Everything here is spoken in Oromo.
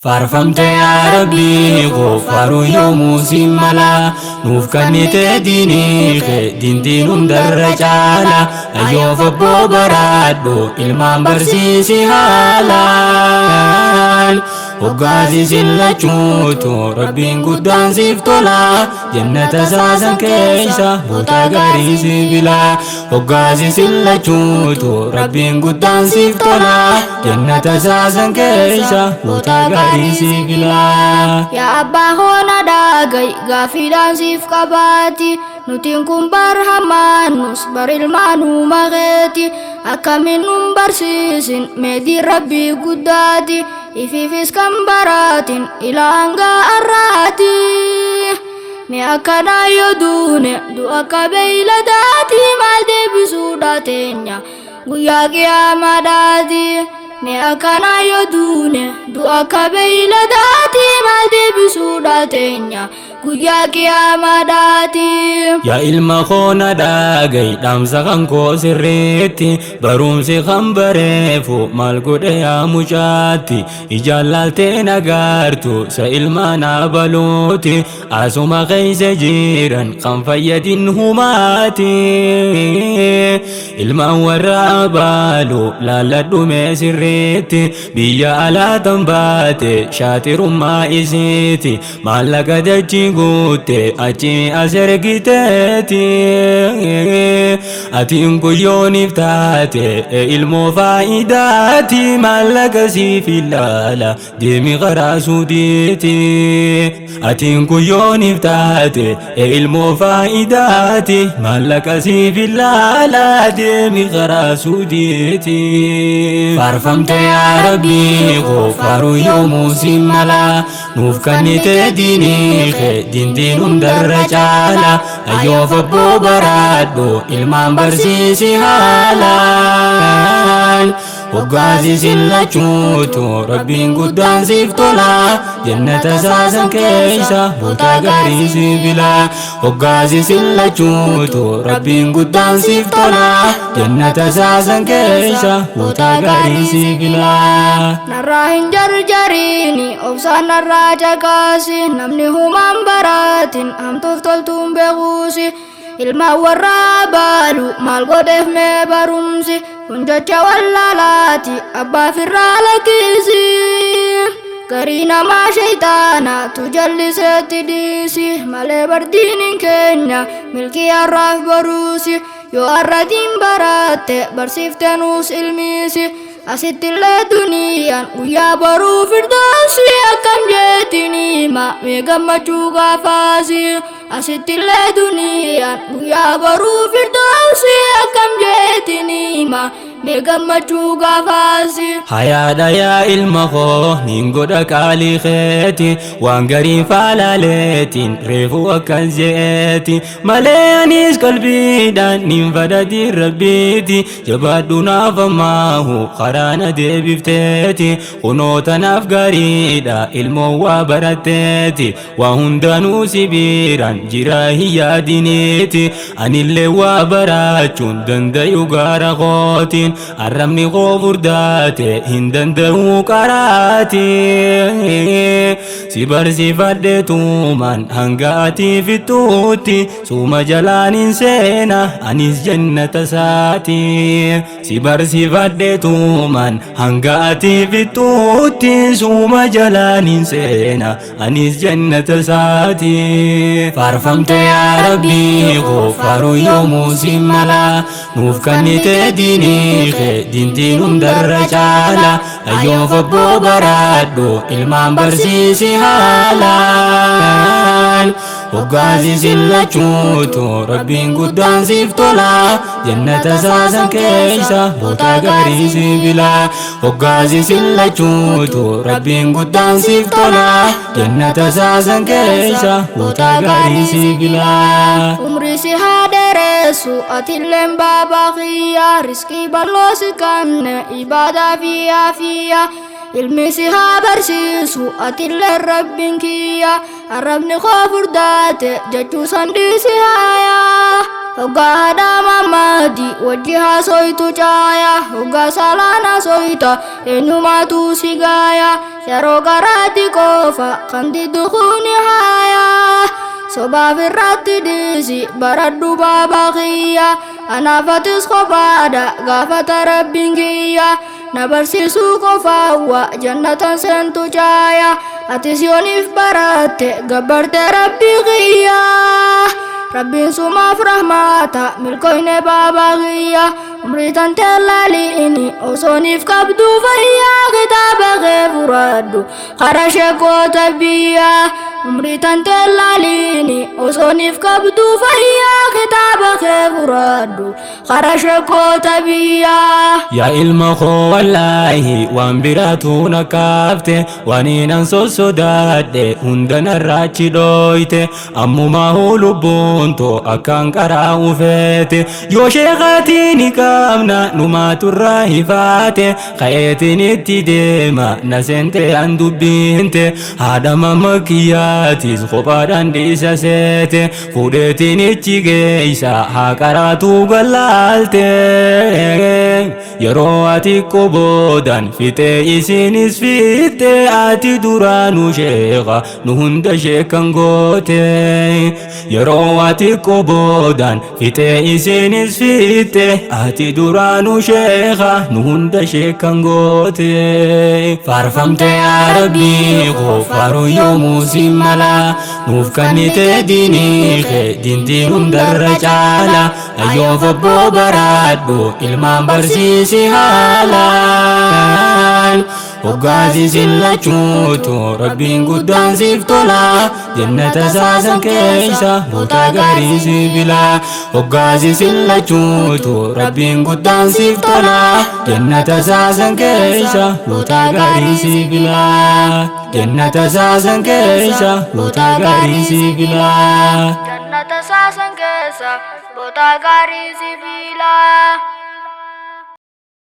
Faarfamte yaa Rabbii koo, faaruu yoomuu si mala. Nuuf kennite diinii kee, diintiin hundarra caala. Ayyoof abboo baraadhu, ilmaan barsiisi haalaan. Hoggaasi sin lachuutu Rabbiin guddaan siif tola. Jannata saasan keessa boota gaarii si fila. Hoggaasi sin lachuutu Rabbiin guddaan siif tola. Jannata saasan keessa boota gaarii si fila. Yaa abbaa hoona dhaagay, gaafiidhaan siif qabaati. Nutiin kun barhamaanus bar ilmaanuu makeeti. Akkamiin nun barsiisin meetiin Rabbii guddaati. Ifiifis kan baraatin ilaa hanga har'aati. Mee akkanaa yoo duune du'a akka beeyladaati, maal deebisuudha teenya guyyaa qiyaamaadhaati? Mee akkanaa yoo duune du'a akka beeyladaati, maal deebisuudha teenya guyyaa qiyaamaadhaati? Yaa ilma koo na dhaagayi, dhaamsa kan koo sirriitti. Barumsi kan bareefu maal godhe yaa mucaatti? Ijaan laaltee nagaartu sa ilmaan abaluuti. Asuma keessa jiran kan fayyadin humaati. Ilmaan warra abaalu laalladhu mee sirriitti. Biyya alaa tan baate shaaxirummaa isiiti. Maallaqa dachii guutte achi as ergiteeti. Atiin guyyooniif taate ilmoo faayidaati. Maallaqa siif ilaala deemi karaa suudiiti. Atiin guyyooniif taate ilmoo faayidaati. Maallaqa siif ilaala deemi karaa suudiiti. Faarfamte yaa Rabbii koo, faaruu yoomuu si mala. Nuuf kennite diinii kee, diintiin hundarra caala. Ayyoof abboo baraadhu, ilmaan barsiisi haalaan. Hoggaasi sin lachuutu Rabbiin guddaan siif tola. Jannata saasan keessa boota gaarii si fila. Hoggaasi sin lachuutu Rabbiin guddaan siif tola. Jannata saasan keessa boota gaarii si fila. Narraa hin jarjariini, obsaan narraa caqaasi. Namni humaan baraatin hamtuuf toltuun beekuusi. Ilmaan warraa baalu maal godheef mee barumsi? Kun jecha wallaalaati, abbaa firraa lakkisi. Garii namaa shayxaana tu jalliseetti dhiisi malee, bardiiniin keenya milkii har'aaf boruusi. Yoo har'atiin baratte barsiiftenuus ilmiisi, asittillee duniyaan guyyaa boruu firdoosi. Akkam jeetiin hima mee gammachuu gaafaasi? Asittillee duniyaan guyyaa boruu firdoosi. Akkam jeetiin hima mee gammachuu gaafaasi? Hayaadha yaa ilma koo, nin godha qaalii keeti. Waan garii faalaaleetiin reefu akkas je'eeti malee, anis qalbiidhaan nin fadhatiin Rabbiiti. Jabaadhu naaf ammaahu karaa na deebifteeti. Kunoo tanaaf gaariidha ilmoo waa baratteeti. Waa hundanuu si biiraan jira hin yaadiniiti. Anillee waa barachuun dandayu gaara kootiin. Arrabni koo furdaate hin danda'u qaraati. Si barsiifadhe tuumaan hanga ati fixuutti. Suuma jalaan hin seena anis jannata saati. Si barsiifadhe tuumaan hanga ati fixuutti. Suuma jalaan hin seena anis jannata saati. Faarfamte yaa Rabbii koo, faaruu yoomuu si mala. Nuuf kennite diinii kee, diintiin hundarra caala. Ayyoof abboo baraadhu, ilmaan barsiisi haalaan. Hoggaasi sin lachuutu Rabbiin guddaan siif tola. Jannata saasan keessa boota gaarii si fila. Hoggaasi sin lachuutu Rabbiin guddaan siif tola. Jannata saasan keessa boota gaarii si fila. Umrii si haa dheeressu atilleen baabaa kiyya, riskii bal'oo si kanne ibaadaa fi aafiyya. Ilmi si haa barsiisu atilleen Rabbiin kiyya. Arrabni koo furdaate jechuu san dhiisi haayaa. Hoggaa haadha mammaati wajji haasoytu caaya. Hoggaa salaan haasoyta eenyumaatu si gaaya? Yeroo garaatti qofa kan diddukuuni haayaa. Sobaaf irratti dhiisi baradhu baabaa kiyya. Anaafatis kophaadha gaafata rabbiin kiyya. Na barsiisuu qofaawwa jannatan seentu caaya. Atis yooniif baratte gabbarte rabbii kiyya. Rabbiin sumaaf rahmaata milkoyne baabaa kiyya. Umrii tantee laaliini osooniif qabdu fayyaa. Kitaaba kee furadhu kara sheekota biyyaa. Umrii tantee laaliini osooniif qabdu fayyaa. Kitaaba kee furadhu kara sheekota biyyaa. Yaa ilma koo, wallaahi waan biraatu na kaafte, waan hinan sossodaadhe hunda narraachi dhooyte. Ammumaa lubbuun too akkaan qaraa ufeete, yoo sheekaatii ni qabna numaaturraa hifaate. Ka'eetiin itti deema na seente an dubbiinte, haadha mama kiyyaatis kophaadhaan dhiisa seete. Fuudheetiin ichi geeysa haa qaraatuu gallaalte. Yeroo ati qoboodan fixee isinis fiixte, ati duraanuu sheeka nu hunda sheekan goote. Yeroo ati qoboodan fixee isinis fiixte, ati duraanuu sheeka nu hunda sheekan goote. Faarfamte yaa rabbii koo, faaruu yoomuu si mala. Nuuf kennite diinii kee, diintiin hundarra caala. Ayyoof obboo baraadhu, ilmaan barsiisi haalaan. Hoggaasisin lachuutu rabbiin guddaan siif tola, jannata saasan keessa boota gaarii si fila. Hoggaasisin lachuutu rabbiin guddaan siif tola, jannata saasan keessa boota gaarii si fila. Jannata saasan keessa boota gaarii si fila. Jannata saasan keessa boota gaarii si filaa.